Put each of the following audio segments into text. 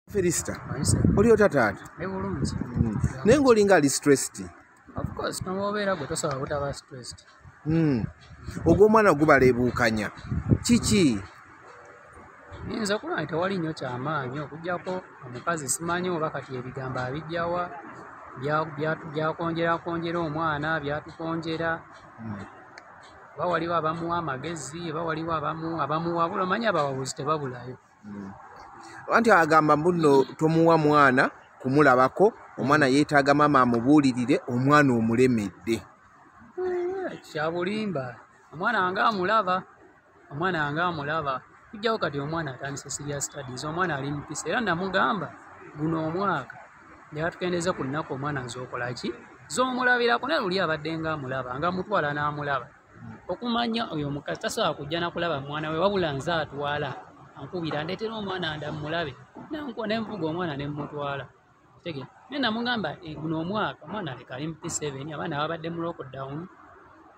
Felista, oli otya taata? Ne bulungi. Naye ng'olinga ali stressed. Of course, n'obeera gwe tosobola butaba stressed. Ogw'omwana gubaleebuukanya. Kiki? Nyinza okulaba nti tewali nnyo kyamaanyi okuggyako omukazi simanyi oba kati ebigambo abijjawa byakonjerakonjera omwana byatukonjera. Oba waliwo abamuwa amagezi, oba waliwo abamuwabula, omanyi abawabuzi tebabulayo. Anti agamba mbu tomuwa mwana kumulabako, omwana yeetaaga maama amubuulirire, omwana omulemedde. Kya bulimba, omwana wange amulaba, omwana wange amulaba. Kujjawo kati omwana atandise serious studies, omwana ali mu mpisa era namugamba guno omwaka njagala tukendeeze ku nnaku omwana nz'okola ki z'omulabirako, naye luli abadde nga amulaba nga amutwala n'amulaba. Okumanya oyo omukazi tasobola kujja na kulaba mwana we, wabula nze atwala ankubira ndeetera omwana ndamulabe, nenvuga omwana ne mmutwala. Kitegeera? Naye namugamba guno omwaka omwana aleka ali mu P7, abaana babadde mu lockdown,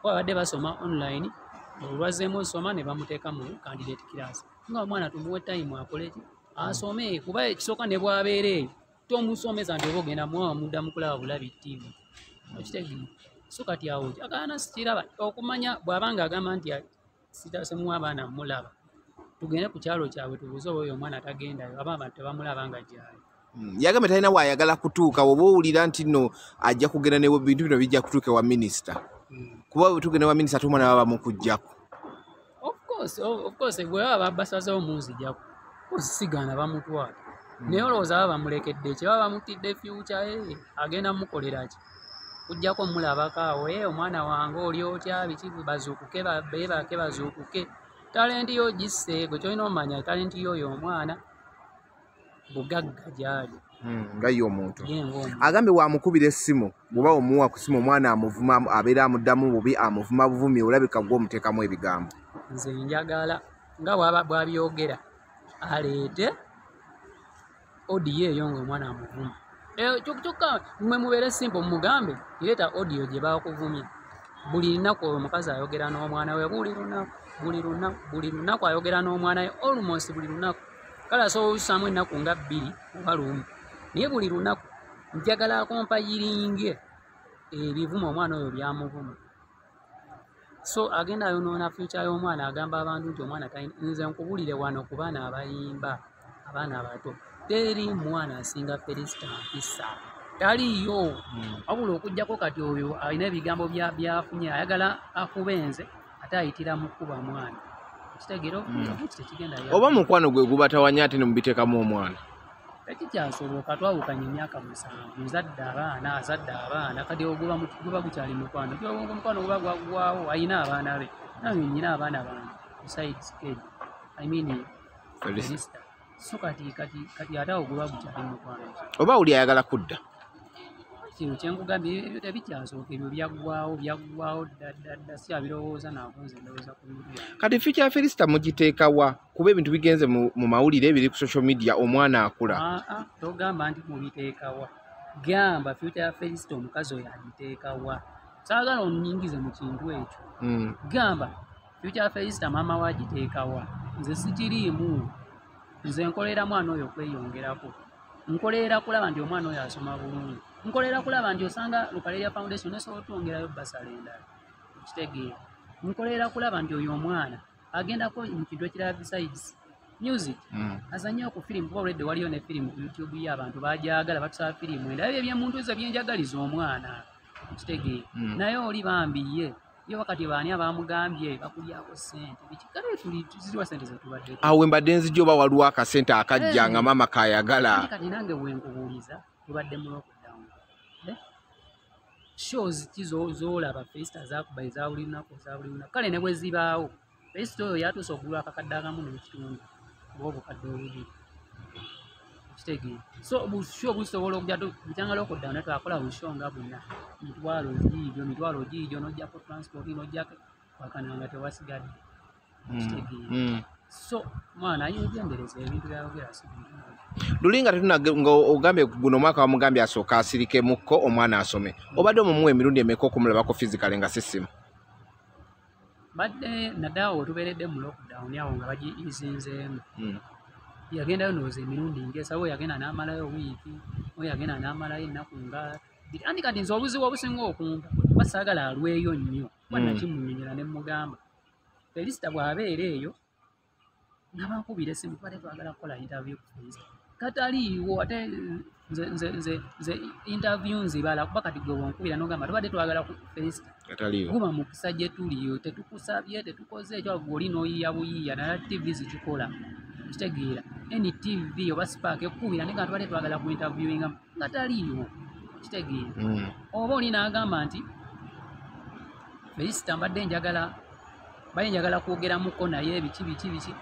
oba babadde basoma online, olwazzeemu osoma ne bamuteeka mu candidate class. Nga omwana tumuwe time akole ki? Asome, kuba ekisooka ne bw'abeera eyo tomusomesa nti oba ogenda muwa mudda mu kulaba bulabi ttiimu. Okitegeera? So kati awo akaana sikiraba okumanya bw'aba ng'agamba nti simuwa abaana mmulaba, tugende ku kyalo kyabwe tubuuze oba oyo omwana tagendayo, aba abantu tebamulaba nga gy'ali. Yagambye talina w'ayagala kutuuka, bw'oba owulira nti nno ajja kugenda ne bintu bino bijja kutuuka ewa minisita. Kuba bwe tugenda ewa minisita ate omwana baba bamukuggyako. Of course, bwe baba basazeewo munzijjako, sigaana bamutwala. Naye olowooza baba bamulekedde ki? Baba bamutidde future ye, agenda mmukolera ki? Kujjako mmulabako awo, omwana wange oli otya, biki, bazuukuke, beebake bazuukuke. Talenti yo gisse, gwe ky'olina omanya talenti y'oyo omwana bugagga gy'ali. Nga ye omuntu. Ye ng'omuntu. Agambye wamukubira essimu, bw'oba omuwa ku ssimu omwana amuvuma, abeera amuddamu bubi, amuvuma buvumi, olabika gwe omuteekamu ebigambo. Nze njagala nga bw'aba bw'abyogera aleete audio eyo ng'omwana amuvuma. Kyokka mmwe mubeere simple mumugambe leeta audio gye baakuvumye. Buli lunaku omukazi ayogera n'omwana we, buli lunaku, buli lunaku, buli lunaku ayogera n'omwana we, almost buli lunaku. Kale asobola okusaamu ennaku nga bbiri oba lumu, naye buli lunaku njagala akompayiringe ebivuma omwana oyo by'amuvuma. So agenda ayonoona future y'omwana, agamba abantu nti omwana talina. Nze nkubulire wano ku baana abayimba, abaana abato, teri mwana asinga Felista mpisa, taliiyo. Wabula okuggyako kati oyo alina ebigambo by'afunye, ayagala akubenze ate ayitira mu kkuba mwana. Okitegeera? Okuki tekigenda ya- Oba mukwano gwe gubatawanya ate ne mubiteekamu omwana. Tekikyasoboka, twawukanye emyaka 7, nzadde abaana, azadde abaana, kati oguba guba gukyali mukwano. Omukwano guba gwaggwawo, alina abaana be, nange nnyina abaana bange besides Kedi, I mean Felista. So kati ate awo guba gukyali mukwano. Oba oli ayagala kudda? Kino kye nkugambye, ebyo tebikyasooka, ebyo byaggwawo, byaggwawo dda dda dda, sikyabirowooza nako, nze ndowooza ku bintu byange. Kati future ya Felista mugiteeka wa? Kuba ebintu bigenze mu mawulire biri ku social media, omwana akula. Togamba nti mubiteeka wa, gamba future ya Felista omukazi oyo agiteeka wa. Saagala onnyingize mu kintu ekyo. Gamba future ya Felista maama we agiteeka wa. Nze sikiriimu, nze nkolera mwana oyo okweyongerako, nkolera kulaba nti omwana oyo asoma bulungi, nkolera kulaba nti osanga Lukaleria Foundation esobola otwongerayo bbasale endala, okitegeera. Nkolera kulaba nti oyo omwana agendako mu kintu ekirala besides music, azannye ku firimu, kuba already waliyo ne firimu ku YouTube ye, abantu bagyagala, batusaba firimu endala. Ebyo ebyemuntu nze byenjagaliza omwana, okitegeera. Naye oli bambi ye wakati baani abamugambye bakulyako ssente, biki, kale tuziriwa ssente ze tubadde. Awo mbadde nzijja oba waliwo akasente akajja nga maama kayagala. Kati nange bwe nkubuuliza, tubadde mu lockdown. Shows ki z'olaba Felista zaakuba eza buli lunaku, eza buli lunaku, kale ne bwe zibaawo Felista oyo yatuuse okugula akakadde akamu n'ekitundu oba obukadde obubiri, okitegeera. So busho busobola okujja bukyanga lockdown, naye twakola busho nga buna mitwalo giigyo, mitwalo giigyo, n'oggyako transport, n'oggyako wakana nga tewasigadde, okitegeera. So mwana yeegendereza ebintu by'ayogera si birungi. Luli nga nga ogambye guno omwaka wamugambye asooka asirikemukko omwana asome, obadde omumuwa emirundi emeka okumulabako physically nga si ssimu? Badde naddala we tubeeredde mu lockdown awo nga bagiyizinzeemu. Yagendayo ndowooza emirundi ng'esaba, oyo yagenda n'amalayo wiiki, oyo yagenda n'amalayo ennaku nga bbiri. Anti kati nze obuzibu obusinga okumpa, kuba saagala alweyo nnyo, kuba nakimunnyonnyola ne mmugamba Felisita bw'abeera eyo nga bankubira essimu, tubadde twagala kukola interview ku Felisita, kataliiwo. Ate nze interview nzibala, kuba kati gwe bwonkubira n'ogamba tubadde twagala ku Felisita, Ataliiwo. Guba mukisa gye tuli, tetukusabye, tetukoze ekyo, gwe oli n'oyiiya buyiiya. Naye TV zikikola, kitegeera, NTV oba Spark ekkubira naye nga tubadde twagala ku interviewinga nga taliiwo, kitegeera? Oba oli n'agamba nti Felisita mbadde njagala kwogeramuko naye biki biki biki,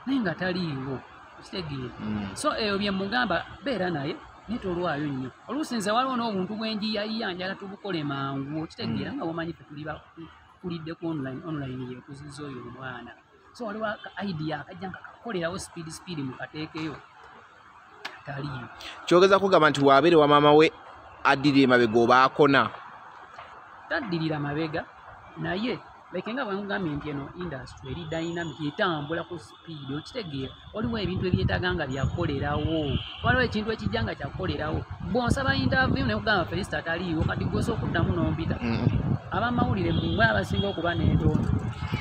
naye nga taliiwo, kitegeera? So eyo bye mugamba, beera naye naye tolwayo nnyo. Oluusi nze waliwo n'obuntu bwenjiyayiya, njala tubukole mangu, okitegeera? Nga bwomanyi ffe tulidde ku online, online yekuziza oyo omwana. So waliwo aka idea akajja nga kakolerawo speed speed, mukateekeyo, taliiwo. Kyogeza kugamba nti waabeere wa maama we addira emabega oba akona? Taddirira mabega, naye like nga bwe nkugambye nti eno industry eri dynamic, etambula ku speed, okitegeera? Waliwo ebintu ebyetaaga nga byakolerawo, waliwo ekintu ekijja nga kyakolerawo. Bw'onsaba interview nekugamba Felisita taliiwo, kati gwe osobola okuddamu n'ompita. Abamawulire mmwe abasinga okuba n'entondo,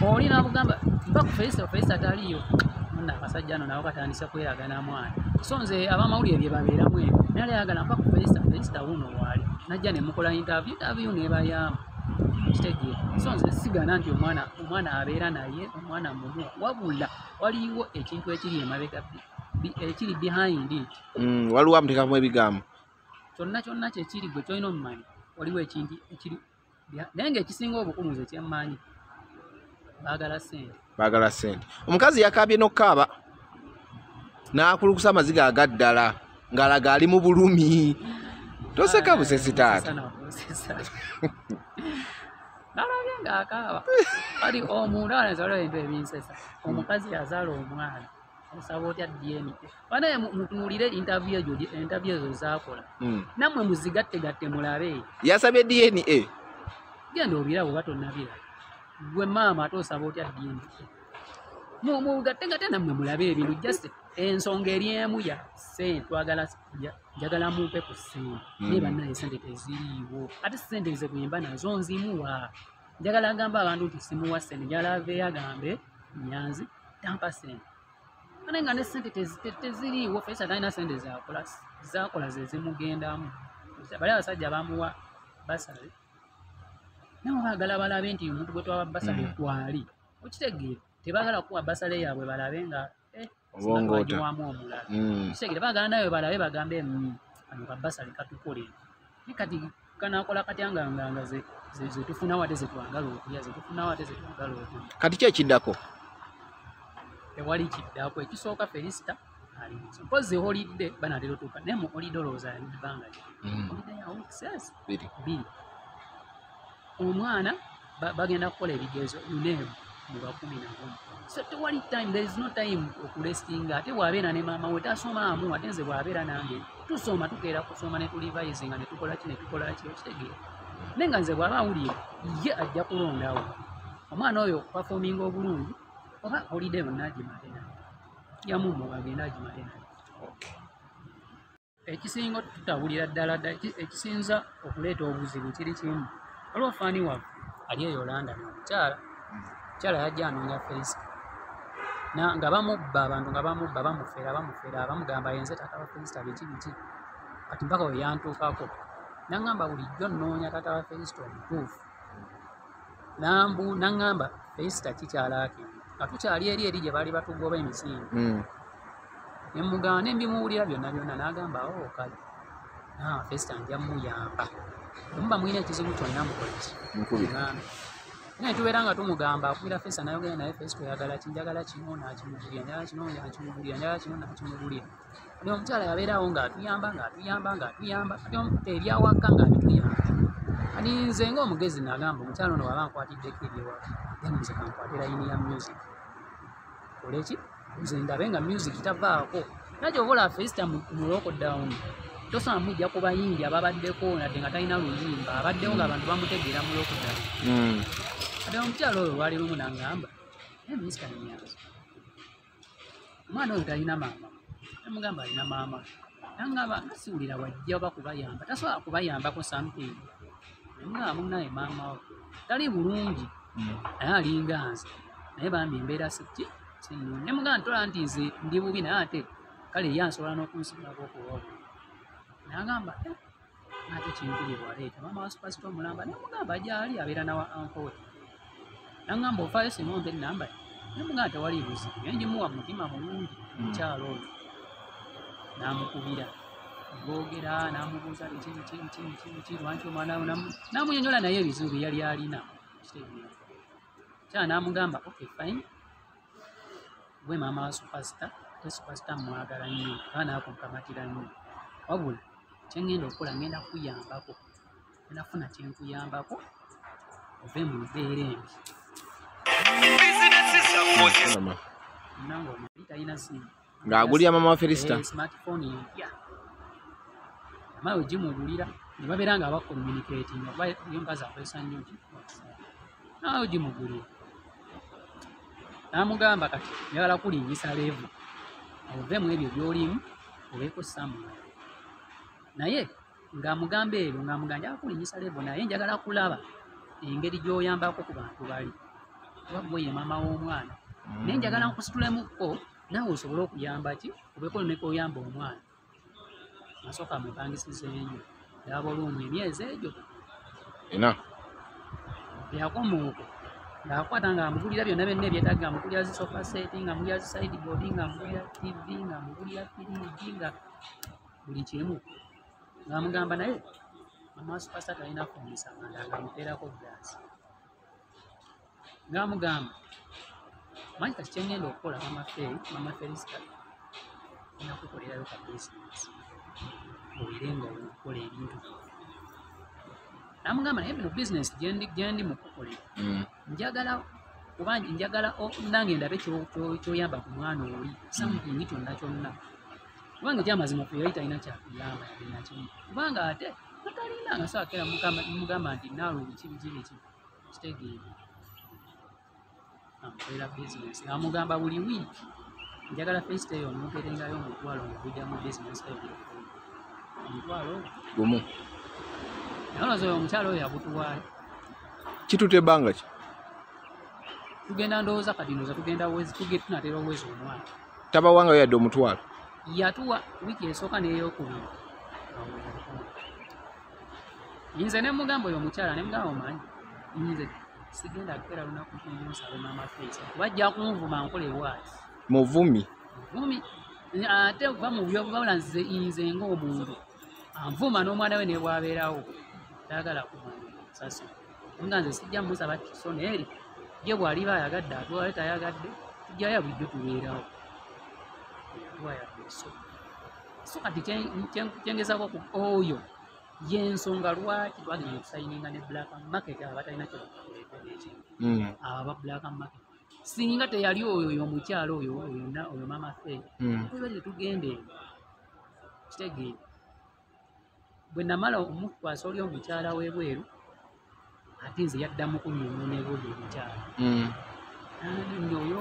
oli n'akugamba mpa ku Felisita, Felisita taliiwo. Nno akasajja no nabo katandise kweragana mwana. So nze abamawulire bye babeeramu ebyo, naye ali ayagala mpa ku Felisita, Felisita wuno waali, najja ne mukola interview, interview n'ebayamba, kitegeera? So nze sigana nti omwana abeera naye, omwana mumu, wabula waliwo ekintu ekiri emabega, ekiri behind it. Waliwo amuteekamu ebigambo. Kyonna kyonna kyekiri, gwe kyolina omumanyi, waliwo ekintu ekiri naye ng'ekisinga obukulu nze kyemmanyi, baagala ssente. Baagala ssente. Omukazi yakaabye n'okukaaba n'akulukusa amaziga agaddala ng'alaga ali mu bulumi. Toseka busesi, taata. Nalabye ng'akaaba. Kati omuntu alanza, waliwo ebintu ebinsesa. Omukazi yazaala omwana, osaba otya DNA? Banaye mutunuulire interview egyo, interview ezo zaakola. Nammwe muzigattegatte mulabe. Yasabye DNA. Genda obiraba oba tonnabiraba. Gwe maama, ate osaba otya DNA? Mugattegatte nammwe mulabe ebintu. Just ensonga eri emu ya ssente, twagala njagala mumpe ku ssente. Naye bannaye sente teziriiwo. Ate ssente nze bwemba nazo nzimuwa. Njagala agamba abantu nti simuwa ssente, njagala aveeyo agambe Nyanzi tampa ssente, ate nga ne ssente teziriiwo. Feisa talina ssente zakola, zakola ze zimugendamu. Bali abasajja bamuwa basale, nabo baagala balabe nti omuntu gwe twawa basale kwali, okitegeera? Tebaagala kuwa basale yaabwe balabe nga Obongoota. bagiwamu omulala. Kitegeera? Baagala nawe balabe bagambe, kano kabasale katukolera." Naye kati kanakola katya nga zetufunawo ate zetwagala okulya, zetufunawo ate zetwagala okulya? Kati ki ekiddako? Tewali kiddako. Ekisooka, Felisita ali muso, mpozi holiday banaatera otuuka, naye mu holiday olowooza ebbanga ki? Holiday ya weeks 2. 2. Omwana bagenda kukola ebigezo UNEB mu 11, so tewali time, there is no time okurestinga. Ate bw'abeera ne maama we tasomaamu, ate nze bw'abeera nange tusoma, tukeera kusoma ne turevisinga ne tukola ki ne tukola ki, okitegeera? Naye nga nze bw'aba awulira ye ajja kulondawo omwana oyo performinga obulungi oba holiday yonna agimale naye, yamumma bagenda agimale naye. Ekisinga tutawulira ddala ddala, ekisinza okuleeta obuzibu kiri kimu. Waliwo fan waffe ali eyo London, omukyala yajja anoonya Felisita nga bamubba abantu, nga bamubba, bamufera, bamufera, bamugamba yenze taata wa Felisita, biki biki. Kati mpaka we yantuukako naŋŋamba, "Bulijjo nnoonya taata wa Felisita omutuufu." Nambu naŋŋamba Felisita kikyalaake nga tukyali eri eri gye baali batugoba emisinde. Ne mugamba ne mbimuwulira byonna byonna, n'agamba, "O kale, Felisita nja muyamba, temuba mulina ekizibu kyonna, mukole ki?" Mukubire. Mugambe. Naye tubeera nga tumugamba, akubira Felisita nayogera naye, "Felisita oyagala ki?" "Njagala kino," n'akimugulira, "Njagala kino," n'akimugulira, "Njagala kino," n'akimugulira. Kati omukyala yabeerawo ng'atuyamba, ng'atuyamba, ng'atuyamba. Kati ebyawaka ng'abituyamba. Kati nze ng'omugezi nagamba, omukyala ono bw'aba nkwatiddeko ebyewaka, then nze kankwate layini ya music, kole ki, nze ndabe nga music tavaako. Naye kyova olaba Felisita mu lockdown tosobola mujja ku bayimbi ababaddeko, nadde nga talina luyimba, abaddewo ng'abantu bamutegeera mu lockdown. Kati omukyala oyo lwali lumu nangamba, "Naye Minisita Nyanzi, omwana oyo talina maama." Namugamba alina maama. Nangamba nga siwulira wajja oba kubayamba, tasobola kubayambako something. Namugamba munnaye maama we tali bulungi, naye alinga nze, naye bambi embeera si nnungi. Ne mugamba ntola nti nze ndi bubi, naye ate kale ye ansobola n'okunsigalako okuba obubi. N'agamba ate kinkubye waleeta maama wa Superstar omulamba. Ne mugamba gy'ali abeera nawa uncle we. N'angamba ofaayo singa ompa ennamba ye. Ne mugamba tewali buzibu, naye ngimuwa mu mutima mulungi omukyala oyo. N'amukubira boogera, n'amubuuza biki biki biki biki biki, lwaki omwana we, n'amunyonnyola naye ebizibu bye yali alina. Kitegeera. Omukyala n'amugamba okay fine, gwe maama wa Superstar, ate Superstar mmwagala nnyo, era naakunkamatira nnyo, wabula kye ŋŋenda okukola ŋŋenda kukuyambako, ŋŋenda kufuna kye nkuyambako ove mu mbeera embi. Nange ono yali talina simu. Ng'agulira maama wa Felisita. Smartphone empya. Amala ogimugulira ne babeera nga bacommunicating, kuba ye omukazi akozesa nnyo ki WhatsApp. Nawe ogimugulira. N'amugamba kati njagala kulinnyisa level, ove mu ebyo by'olimu obeeko somewhere. Naye ng'amugamba ebyo, ng'amugamba njagala kulinnyisa level, naye njagala kulaba engeri gy'oyambako ku bantu bali, kuba ggwe ye maama w'omwana. Naye njagala nkusitulemukko naawe osobole okuyamba ki, obeeko ne k'oyamba omwana. Nasooka amupangisiza ennyo double room emyezi egyo ena. Yakoma okwo ng'akwata ng'amugulira byonna byonna ebyetaaga, ng'amugulira zi sofa set, ng'amugulira zi sideboard, ng'amugulira TV, ng'amugulira firiigi, nga buli kimu. Ng'amugamba naye mama wa Superstar talina kufumbisa manda, ng'amuteerako gaasi. Ng'amugamba manyi kati kye ŋŋenda okukola mama Feri, mama Felisita, ngenda kukolerayo ka bizinesi obeere nga okola ebintu. N'amugamba naye bino bizinesi gye ndi mu kukolera, njagala kuba njagala nange ndabe ky'oyamba ku mwana oli, something kyonna kyonna, kubanga ekyamazima ffe yali talina kyakuyamba yadde nakimu, kubanga ate natalina nga saakera mugamba nti naawe biki biki biki. Kitegeera, amukolera bizinesi ng'amugamba buli wiiki njagala Felisita eyo omupeerengayo 500 ng'ogujja mu bizinesi eyo gy'okola. 500 gumu. Naye olowooza oyo omukyala oyo yagutuwaayo? Kitutte ebbanga ki? Tugenda ndowooza kati ndowooza tugenda wezi tunaatera owezi omwaka. Tabawangayo yadde 500? Yatuwa wiiki esooka n'eyokubiri. Nze ne mugamba oyo omukyala, ne mugamba omanyi nze sigenda kukeera lunaku kumusabe maama Felisita, kuba ajja kunvuma nkole bw'ati. Muvumi. Muvumi, ate va mu byobula nze ng'omuntu anvuma n'omwana we ne bw'abeerawo tayagala kumanya sasa. Nga nze sijja musaba kisono eri ye bw'aliba ayagadde atwale, tayagadde tujjayo bulijjo tubeerawo. Yatuwa yadde so. So kati kyengezaako oyo y'ensonga lwaki twagenda okusayininga ne Black Market abo abatalina kye bakukoleko n'ekintu. Abo aba Black Market. Singa teyali oyo oyo omukyala oyo oyo maama Feri, tuba tetugenda eyo. Kitegeera. Bwe namala omukwasa oli omukyala w'ebweru, ate nze yaddamu kunnyonnyola ebweru omukyala. Nno oyo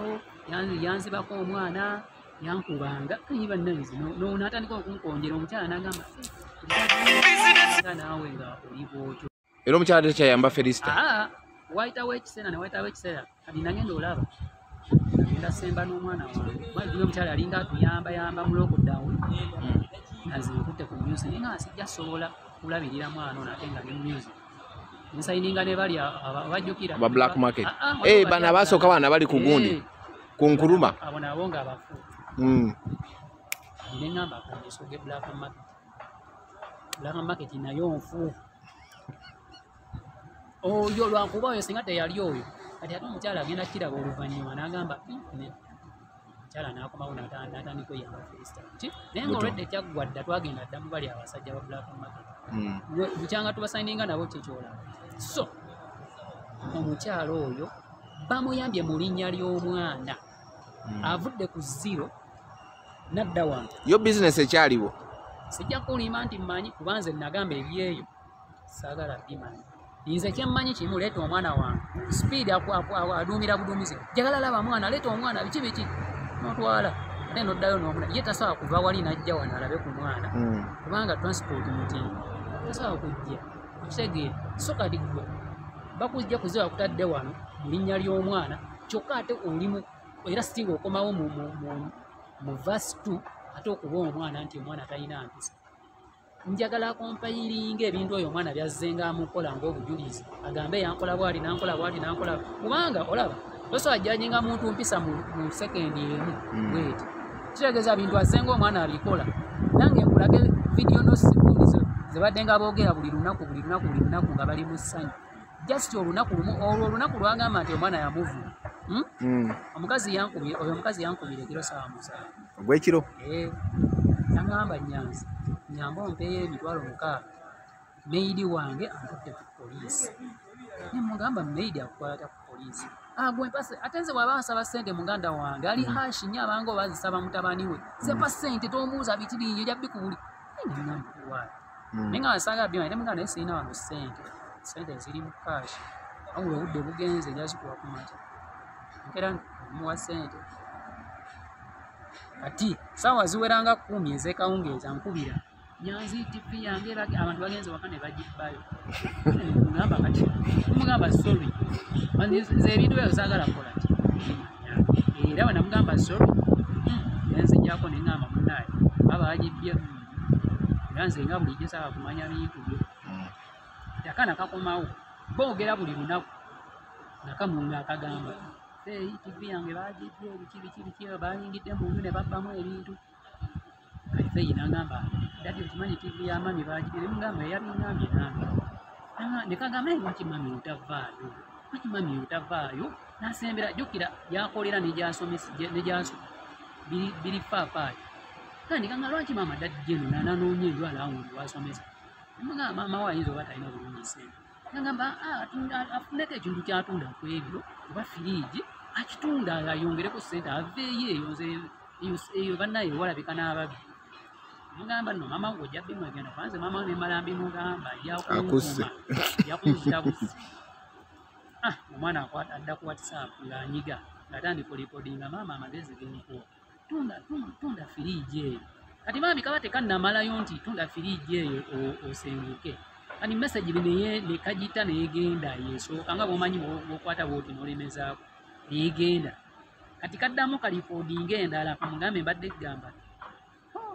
yanzibako omwana, yankubanga, ayi bannange n'atandika okunkonjera omukyala n'agamba, naawe nga oli bw'otyo. Era omukyala tekyayamba Felisita? Waayitawo ekiseera ne waayitawo ekiseera, kati nagenda olaba ngenda semba n'omwana wange, kuba jjukira omukyala yalinga atuyambayamba mu lockdown, nga nze nkutte ku music, naye nga sijja sobola kulabirira mwana ono ate nga ne music. Nsayininga ne bali abajjukira. Aba Black Market. Bano abasooka bano abali ku gundi, ku Nkuruma. Abo nabo nga bafu. Ne ŋŋamba kanneesoge Black Market. Black Market nayo nfu. Oyo lwakuba oyo singa teyali oyo, kati ate omukyala agenda kiraba oluvannyuma n'agamba omukyala n'akomawo n'atandika oyamba Felisita. Ki? Naye nga olwedde kyaggwa dda, twagenda dda mu bali abasajja ba Black Market. Bukyanga tubasayininga nabo kye ky'olaba. So omukyala oyo bamuyambye mu linnya ly'omwana. Avudde ku zero n'adda wano. Yo bizinesi ekyaliwo? Sijja kulimba nti mmanyi, kuba nze nagamba ebyeyo saagala bimanyi. Nze kyemmanyi kimu, leeta omwana wange. Speed aduumira buduumizi. Njagala laba mwana, leeta omwana, biki biki. N'otwala. Ate n'oddayo n'omuna ye tasobola kuva wali n'ajja wano alabe ku mwana kubanga transport mutindo tasobola kujja okitegeera. So kati ggwe bakujja kuziba bakutadde wano mu linnya ly'omwana kyokka ate olimu era still okomawo mu verse 2 ate okuba omwana nti omwana talina mpisa. Njagala akompayiringa ebintu oyo omwana byazzenga amukola ng'obujulizi agambe yankola bwali nankola bwali nankola, kubanga olaba tosobola jjajinga muntu mpisa mu sekendi emu bweti. Kitegeeza bintu azzenga omwana abikola. Nange nkulage vidiyo nosikundi ze badde nga boogera buli lunaku buli lunaku buli lunaku nga bali mu ssanyu. Just olunaku lumu olwo olunaku lwagamba nti omwana yamuvuma. Omukazi yankubye, oyo omukazi yankubira ekiro 7:00. Ogw'ekiro? Yaŋŋamba Nyanzi nyamba ompeeyo 600,000 maid wange antutte ku poliisi. Ne mugamba maid akukwata ku poliisi. Gwe mpase ate nze bw'aba ansaba ssente muganda wange ali hashi nnyo abanga oba azisaba mutabani we. Nze mpa ssente tomuuza biti bingi ojja bikubuli. Ne ŋŋamba waayi. Naye nga nsanga byonna ne mugamba naye sirina wano ssente. Ssente ziri mu cash. Wabula obudde bugenze nja zikuwa ku makya. Nkeera muwa ssente. Kati ssaawa ziwera nga 10 ez'ekawungeezi ankubira. Nyanzi TV yange abantu bagenze waka ne bagibbayo. Mugamba kati mugamba sorry. Nze ebintu ebyo saagala kukola ki. Era bwe namugamba sorry, ne nzijjako ne ŋŋamba munnaaye baba bagibbye. Era nze nga bulijjo saagala kumanya bintu byo. Akaana kakomawo boogera buli lunaku nakamu ng'akagamba hey, TV yange bagibbye biki biki biki bayingidde mu nju ne babbamu ebintu. Kati Feyi n'angamba daddy okimanyi TV ya mummy bagibbye, ne mugamba yabiŋŋambye nange. Ne kagamba lwaki mummy otavaayo, lwaki mummy otavaayo n'asembera jjukira gy'akolera ne gy'asomesa ne gy'aso biri faafaayo. Kandi kanga lwaki maama daddy eno n'anoonya enju around w'asomesa. Ne mugamba maama we ayinza oba talina bulungi ssente. Nagamba afuneko ekintu ky'atunda ku ebyo oba firiigi akitunda ayongereko ssente aveeyo eyo nze eyo bannaye walabika n'ababbi. Mugamba nno maama wo ojja bimwegenda kuba nze maama wo ne mmala mbimugamba ajja Akusse. kunkuma ajja kunzita bussi. Omwana akwata adda ku WhatsApp ng'anyiga ng'atandika olikodinga maama amagezi ge nkuwa. Tunda tunda firiigi eyo. Kati maami kaba tekannamalayo nti tunda firiigi eyo osenguke. Kati message ne kagita n'egenda yeesooka nga bw'omanyi bw'okwata bw'oti n'olemezaako n'egenda. Kati kaddamu kalikodinga endala kamugambe mbadde ggamba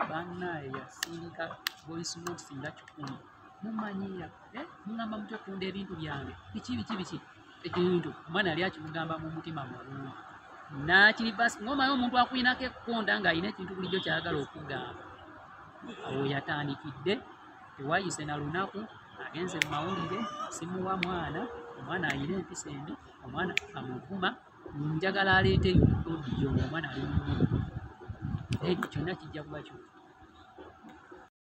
bannaaye yasindika voice notes nga 100. Mumanyiira mugamba mutya okutunda ebintu byange biki biki biki ekintu omwana yali akimugamba mu mutima mulungi. N'akirivasi ng'omanyi omuntu akuyinako ekkonda ng'alina ekintu bulijjo ky'ayagala okugamba. Awo yatandikidde tewayise na lunaku agenze mu mawulire simuwa mwana, omwana alina empisa embi, omwana amuvuma, njagala aleeteyo audio ng'omwana ali mu nnyumba. Kyonna kijja kuba kyo.